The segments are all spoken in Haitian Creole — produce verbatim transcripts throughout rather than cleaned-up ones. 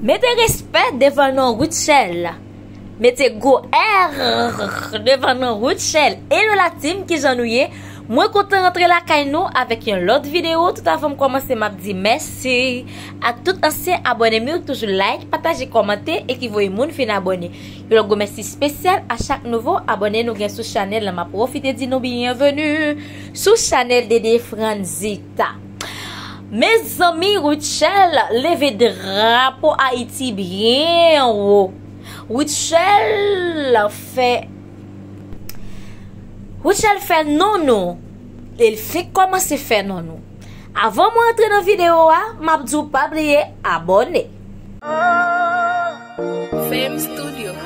Mete respè devan non Rutshelle. Mete gwo R devan non Rutshelle. Hello la team, kijan nou ye? Mwen kontan rantre lakay nou avèk yon lòt videyo. Tout avan m kòmanse, m ap di mèsi ak tout ansyen abòne m yo ki toujou like, pataje, kòmante e ki voye moun vin abòne. Yon lòt gwo mèsi espesyal a chak nouvo abòne nou gen sou chanèl la. M ap pwofite di nou byenveni sou chanèl Dede Franzita. Mezanmi, Rutshelle leve drapo Ayiti byen wo. Rutshelle fè, Rutshelle fè non nou. E l fenk kòmanse fè non nou. Avan mwen antre nan videyo a, m ap di w pa bliye abòne. Fame Studio.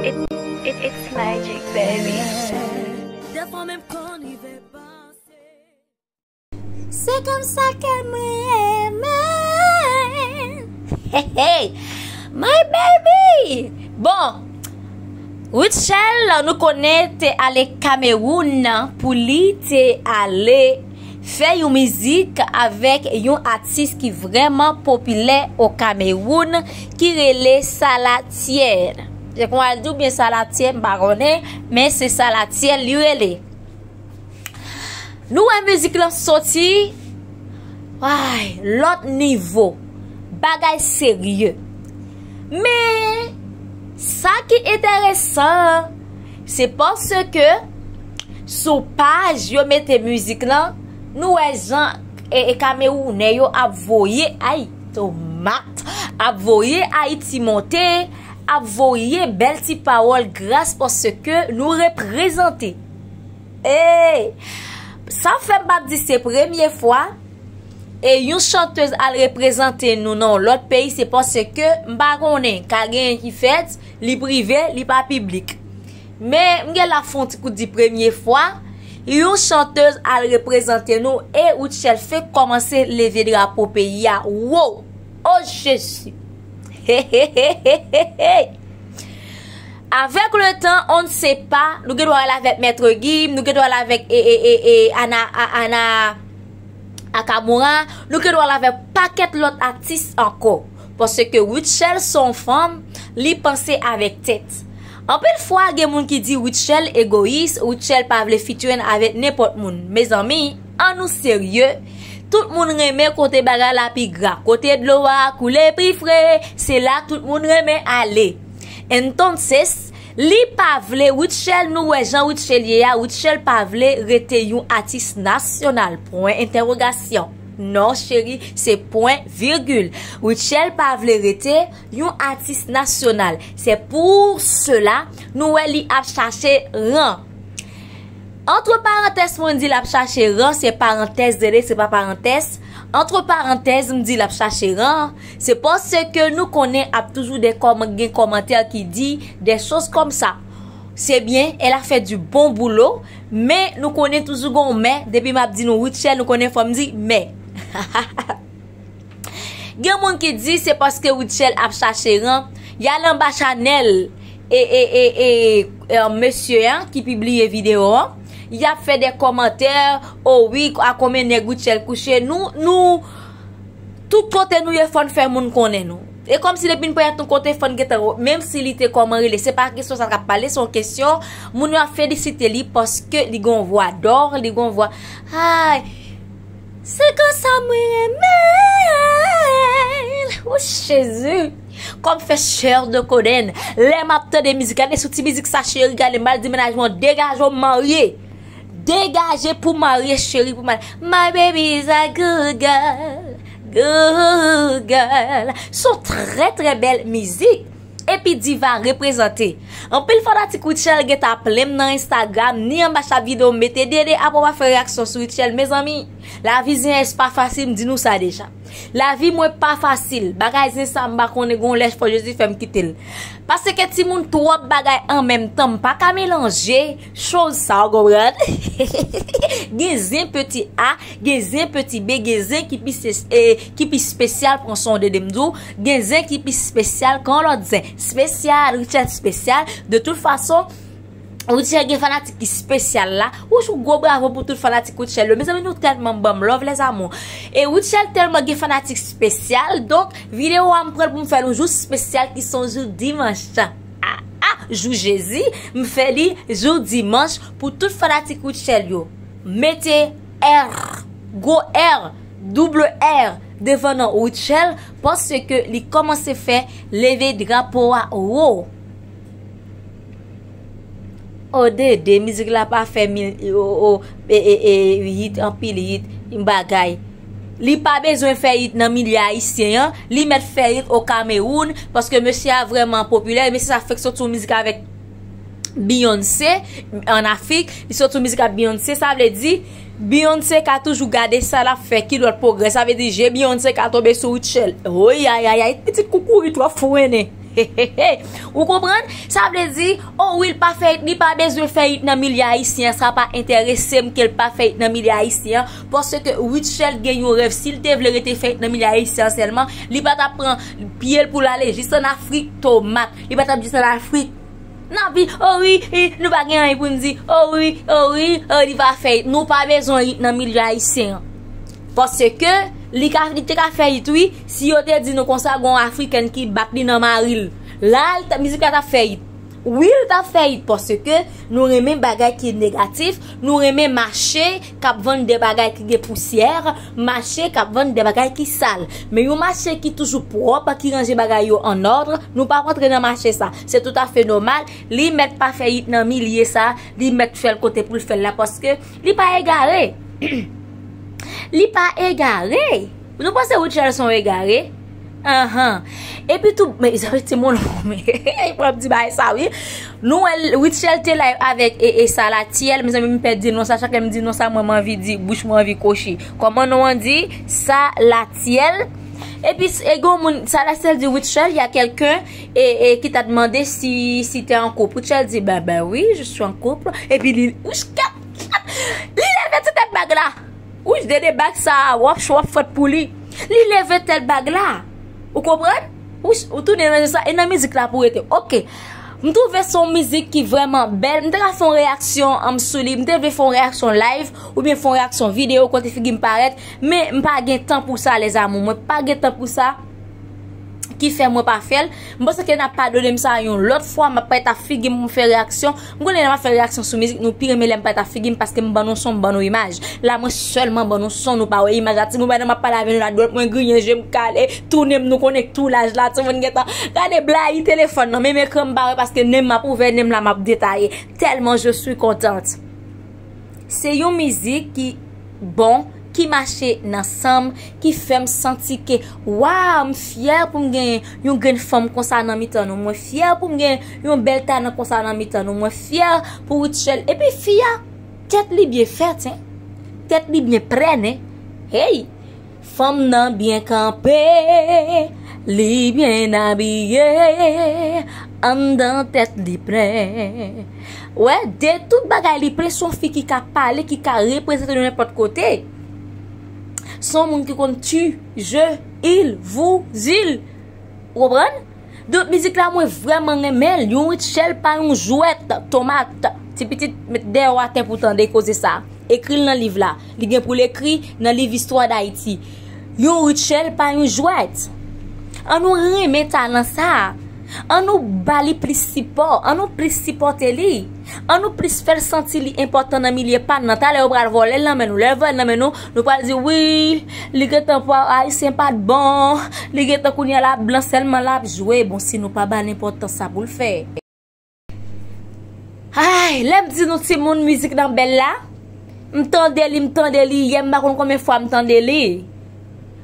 It, it, it's magic, baby. Dèfwa menm konn rive panse. Se konsa ke mwen renmen. Hey, hey, my baby. Bon, Rutshelle, nou konnen, te ale Kamewoun pou li te ale fè yon mizik avèk yon atis ki vrèman popilè o Kamewoun, ki rele Salatiel. Se konsa l di w, byen Salatiel, m pa konnen, men se Salatiel li rele. Nou wè mizik lan soti, ay, lòt nivo, bagay serye. Men, sa ki enteresan, se paske sou paj yo mete mizik lan, nou wè jan e, e Kamewounè yo ap voye, ay, tomat, ap voye Ayiti monte, ap voye bèl ti pawòl gras paske nou reprezante. Ey! Sa fè m p ap di se premye fwa e yon chantèz al reprezante nou nan yon lòt peyi, se paske m pa konnen, ka genyen ki fèt, li prive, li pa piblik. Men m gen la fè yon ti kout di premye fwa yon chantèz al reprezante nou e Rutshelle fenk kòmanse leve drapo peyi a wo. O Jezi! Hey, hey, hey, hey, hey, hey. Avèk le tan, on ne sait pas, nou gen dwa al avèk Maître Gims, nou gen dwa al avèk e, e, e, e, Ana, a, Ana Nakamura, nou gen dwa al avèk pakèt lòt atis ankò. Paske Rutshelle se yon fanm, li panse avèk tèt. Anpil fwa, gen moun ki di Rutshelle egoyis, Rutshelle pa vle featuring avèk nenpòt moun. Mezanmi, ann nou serye. Tout moun renmen kote bagay la pi gra. Kote dlo a koule pi fre, se la tout moun renmen ale. Entonces, li pa vle, Rutshelle, nou wè jan Rutshelle ye a, Rutshelle pa vle rete yon atis nasyonal. Pwen entèwogasyon. Non, cheri, se pwen vigil. Rutshelle pa vle rete yon atis nasyonal. Se pou sela, nou wè li ap chache ran. Antre parantèz, mwen di l ap chache ran, se parantèz, Dede, se pa parantèz. Antre parantèz, m di l ap chache ran, se paske nou konnen ap toujou de kòman-, gen kòmantè ki di de choz kòmsa. Se byen, elle a fait du bon boulot, men nou konnen toujou gen yon men, depi m ap di nou Rutshelle, nou konnen fò m di men. Gen moun ki di se paske Rutshelle ap chache ran, y al anba chanèl e, e, e, e, e, mesye an ki pibliye videyo an, y ap fè de kòmantè, o wi, a konbyen nèg Rutshelle kouche, nou, nou, tout kote nou ye, fò n fè moun konnen nou. E kòmsi depi n parèt yon kote, fò n gentan, menm si li te kòman rele, se pa kesyon sa k ap pale, se yon kesyon, moun yo ap felisite li paske li gen yon vwa dò, li gen yon vwa, ay, se konsa mwen renmen l. O Jezi! Kòm fè chè de kodenn. Lè m ap tande mizik, gade sou ti mizik sa, cheri, gade m al di mennaj mwen, degaje w, m marye. Degaje pou marye, cheri, pou marye. My baby is a good girl, good girl. Se yon trè, trè bèl mizik. Epi Diva reprezante. Anpil fanatik Rutshelle gentan plen m nan Instagram, ni anba chak videyo m mete, Dede, apa w pa fè reyaksyon sou Rutshelle? Mezanmi, lavi zenyès pa fasil, m di nou sa deja. Lavi mwen pa fasil. Bagay zen sa, m pa konnen, gon lè fò Jezi fè m kite l. Paske timoun, twòp bagay an menm tan, m pa ka melanje choz sa, w konprann? Gen zen peti A, gen zen peti B, gen zen ki pi se-, e, ki pi espesyal, pran son de de m di w, gen zen ki pi espesyal ke yon lòt zen. Espesyal, Rutshelle espesyal. De tout fason, Rutshelle gen fanatik ki espesyal la. Wouch, yon gwo bravo pou tout fanatik Rutshelle yo. Mezanmi, nou tèlman ban m love, les amours. E Rutshelle tèlman gen fanatik espesyal, donk, videyo a m pran l pou m fè l yon jou espesyal ki se yon jou dimanch. Ah, ah, jou Jezi, m fè li jou dimanch pou tout fanatik Rutshelle yo. Mete R, gwo R, double R devan non Rutshelle, paske li kòmanse fè leve drapo a wo. O D D, mizik la pa fè mil, o, o, e, e, e, hit, anpil hit, bagay. Li pa bezwen fè hit nan milye ayisyen an, li mèt fè hit o Kamewoun, paske mesye a vrèman popilè, mesye sa fèk soti yon mizik avèk Beyoncé, ann Afrik, li soti yon mizik ak Beyoncé, sa vle di, Beyoncé ka toujou gade sa l ap fè, ki lòt pwogrè, sa vle di, je Beyoncé ka tonbe sou Rutshelle. Oyayayay, pitit koukourit w ap frennen. Ou konprann? Sa vle di, o wi, l pa fè hit, li pa bezwen fè hit nan milye ayisyen an, sa pa enterese m ke l pa fè hit nan milye ayisyen an, paske Rutshelle gen yon rèv, si l te vle rete fè hit nan milye ayisyen an sèlman, li pa t ap pran pye l pou l ale jis ann Afrik, tomat, li pa t ap jis ann Afrik. N ap di, o wi, e, nou pa gen anyen pou n di, o wi, o wi, o, li pa fè hit, nou pa bezwen hit nan milye ayisyen an. Paske li ka, li te ka fè hit wi, si yo te di nou konsa gon afrikèn ki bat li nan mari l. La, l t, mizik la t ap fè hit. Wi, l t ap fè hit paske nou renmen bagay ki negatif, nou renmen mache k ap vann de bagay ki gen pousyè, mache k ap vann de bagay ki sal. Men yon mache ki toujou pwòp, ki ranje bagay yo an òd, nou p ap antre nan mache sa. Se toutafè nòmal, li mèt pa fè hit nan milye sa, li mèt fè l kote pou l fè l la paske li pa egare. Li pa egare. Nou panse Rutshelle se yon egare? Anhan. Epi tou, men, sa vle di moun, men, pou ap di bagay sa, wi. Nou wè Rutshelle te live avèk e, e Salatiel, mezanmi, m pèdi non sa, chak lè m di non sa, mwen, m anvi di, bouch mwen anvi kwochi. Kòman non an di? Salatiel. Epi, e gon moun, Salatiel di, Rutshelle, y a quelqu'un, e, e, qui t'a demandé si, si t'es en couple. Rutshelle di, ben, ben oui, je suis en couple. Epi li, li leve ti tèt bag la. Wouch, D D bag sa, w ap cho, w ap fwèt pou li. Li leve tèt bag la. Ou konprann? Wouch, ou tounen nan sa, e nan mizik la pou rete. Oke. M twouve se yon mizik ki vrèman bèl. M te ka fè yon reyaksyon anm sou li. M te vle fè yon reyaksyon live oubyen fè yon reyaksyon videyo kote figi m parèt. Men m pa gen tan pou sa, les amours. Mwen pa gen tan pou sa. Ki fè mwen pa fè l. M panse ke n ap padone m sa yon lòt fwa, m ap parèt ak figi m pou m fè reyaksyon. M konnen lè m ap fè reyaksyon sou mizik, nou pi renmen lè m parèt ak figi m paske m ban nou son, m ban nou imaj. La, mwen sèlman ban nou son, nou pa wè imaj la. Timoun, pandan m ap pale avè nou la, dwèt mwen griyen, je m kale, tounen m, nou konnen k tou laj la, timoun gentan. Gade blayi telefòn nan, menm ekran m pa wè paske nen m ap ouvè, nen m la m ap detaye. Tèlman je suis contente. Se yon mizik ki bon, ki mache nan san m, ki fè m santi ke, waw, m fyè pou m gen yon grenn fanm konsa nan mitan nou. Mwen fyè pou m gen yon bèl talan konsa nan mitan nou. Mwen fyè pou Rutshelle. Epi fi a, tèt li byen fèt, hein. Tèt li byen prèn, hein. Hey! Fanm nan byen kanpe, li byen abiye, anndan tèt li plen. Wè, de tout bagay li plen, se yon fi ki ka pale, ki ka reprezante nou nenpòt kote. Se yon moun ki konn tu, je, il, vous, il. Ou konprann? Donk, mizik la, mwen vrèman renmen l. Yon Rutshelle pa yon jwèt, tomat. Ti pitit, met dèyè w atè pou tande koze sa. Ekri l nan liv la. Li gen pou l ekri nan liv Istwa Dayiti. Yon Rutshelle pa yon jwèt. Ann nou renmen talan sa. Ann nou ba li plis sipò. Ann nou plis sipòte li. Ann nou plis fè l santi li enpòtan nan milye pa n nan. Talè yo pral vòlè l nan men nou. Lè yo vòlè l nan men nou, nou pral di, wi, li gentan pou Ayisyen pa t bon. Li gentan kounye a la blan sèlman l ap jwe. Bon, si nou pa ba l enpòtans sa pou l fè. Ay, lè m di nou timoun mizik nan bèl la, m tande li, m tande li yè, m pa konn konbyen fwa m tande li.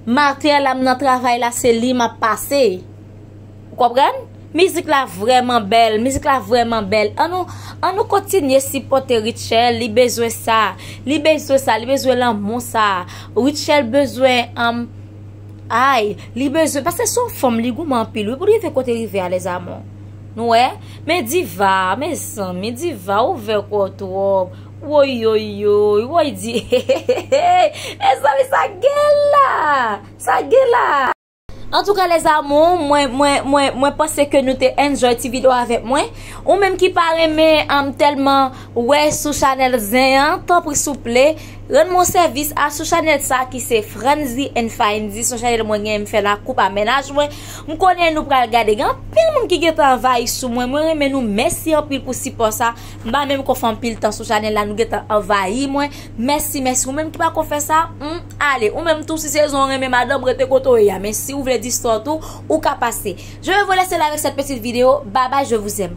Maten an la m nan travay la, se li m ap pase. Ou konprann? Mizik la vrèman bèl, mizik la vrèman bèl. Ann nou, ann nou kontinye sipòte Rutshelle, li bezwen sa. Li bezwen sa, li bezwen lanmou sa. Rutshelle bezwen, um, ay, li bezwen, paske se yon fanm, li goumen anpil, wi, pou li rive kote rive a, les amours. Nou wè? Men Diva, mezanmi, Diva, ouvè kò w twòp. Woyoyoy, woy di. Mezanmi, sa gen la. Sa gen la. Antouka, les amours, mwen, mwen, mwen, mwen panse ke nou te enjoy ti videyo avèk mwen. Ou menm ki pa renmen um, tèlman wè sou chanèl zen an, tanpri souple, rann mwen sèvis a sou chanèl sa ki se Franzi and Finzi, se yon chanèl mwen gen m fè la koup a mennaj mwen. M konnen nou pral gade, gen anpil moun ki gentan anvayi sou mwen, mwen renmen nou, mèsi anpil pou sipò sa. M pa menm ko fè anpil tan sou chanèl la, nou gentan anvayi mwen. Mèsi, mèsi. Ou menm ki pa ko fè sa, hmm, ale. Ou menm tou, si se zon renmen madanm, rete kote w ye a. Men si ou vle di sòt ou, ou ka pase. Je vais vous laisser là avec cette petite vidéo. Bye bye, je vous aime.